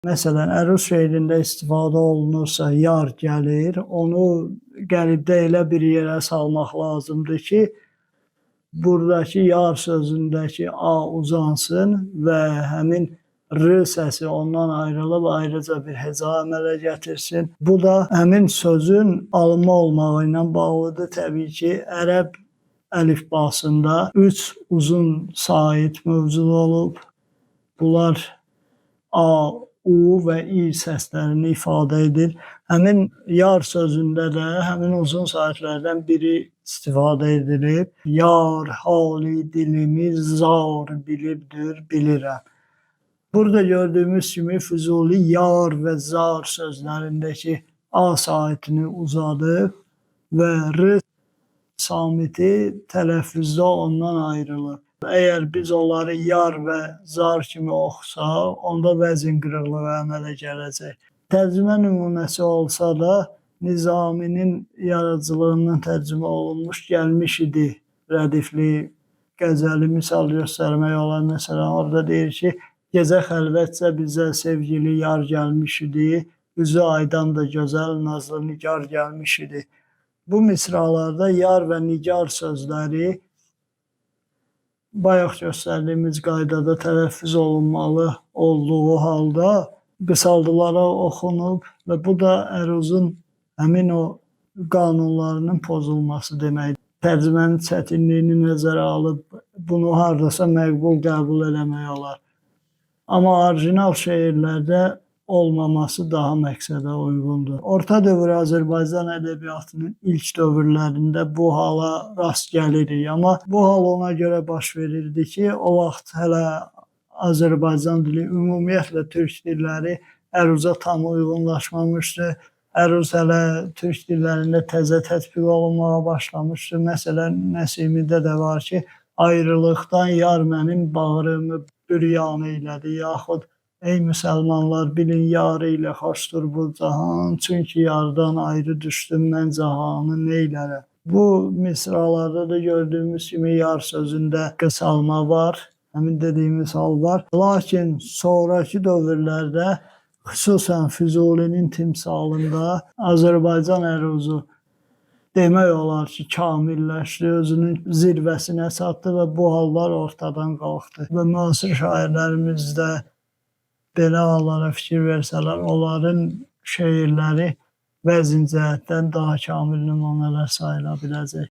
Məsələn, əruz şeirində istifadə olunursa, yar gəlir, onu qəlibdə elə bir yerə salmaq lazımdır ki, buradakı yar sözündəki a uzansın və həmin r səsi ondan ayrılıb ayrıca bir heca əmələ gətirsin. Bu da həmin sözün alınma olmağı ilə bağlıdır. Təbii ki, ərəb əlifbasında 3 uzun sait mövcud olub. Bunlar A, U və İ səslərini ifadə edir. Həmin yar sözündə də həmin uzun saitlərdən biri istifadə edilib. Yar hali dilimi zar bilibdir, bilirəm. Burada gördüyümüz kimi Füzuli yar və zar sözlərindəki A saitini uzadıb və R samiti tələffüzdə ondan ayrılır. Əgər biz onları yar və zar kimi oxusaq, onda vəzn qırıqlığı əmələ gələcək. Tərcümə nümunəsi olsa da Nizaminin yaradıcılığından tərcümə olunmuş gəlmiş idi rədifli qəzəli misal göstərmək olar. Məsələn, orada deyir ki, gecə xəlvətcə bizə sevgili yar gəlmiş idi, üzü aydan da gözəl nazlı nigar gəlmiş idi. Bu misralarda yar və nigar sözləri bayaq göstərdiyimiz qaydada tələffüz olunmalı olduğu halda qısaldılaraq oxunub və bu da əruzun həmin o qanunlarının pozulması deməkdir. Tərcümənin çətinliyini nəzərə alıb bunu hardasa məqbul qəbul eləmək olar. Amma orijinal şeirlərdə olmaması daha məqsədə uyğundur. Orta dövr Azərbaycan ədəbiyyatının ilk dövrlərində bu hala rast gəlirik. Amma bu hal ona görə baş verirdi ki, o vaxt hələ Azərbaycan dili, ümumiyyətlə türk dilləri əruza tam uyğunlaşmamışdı. Əruz hələ türk dillərində təzə tətbiq olunmağa başlamışdı. Məsələn, Nəsimidə də var ki, ayrılıqdan yar mənim bağrımı büryan eylədi, yaxud ey müsəlmanlar bilin yar ilə xoşdur bu cahan, çünki yardan ayrı düşdüm mən cahanı neylərəm. Bu misralarda da gördüyümüz kimi yar sözündə qısalma var, həmin dediyimiz hal var. Lakin sonraki dövrlərdə, xüsusən Füzulinin timsalında Azərbaycan əruzu demək olar ki, kamilləşdi, özünün zirvəsinə çatdı və bu hallar ortadan qalxdı. Və müasir şairlərimiz də belə hallara fikir versələr, onların şeirləri vəzn cəhətdən daha kamil nümunələr sayıla biləcək.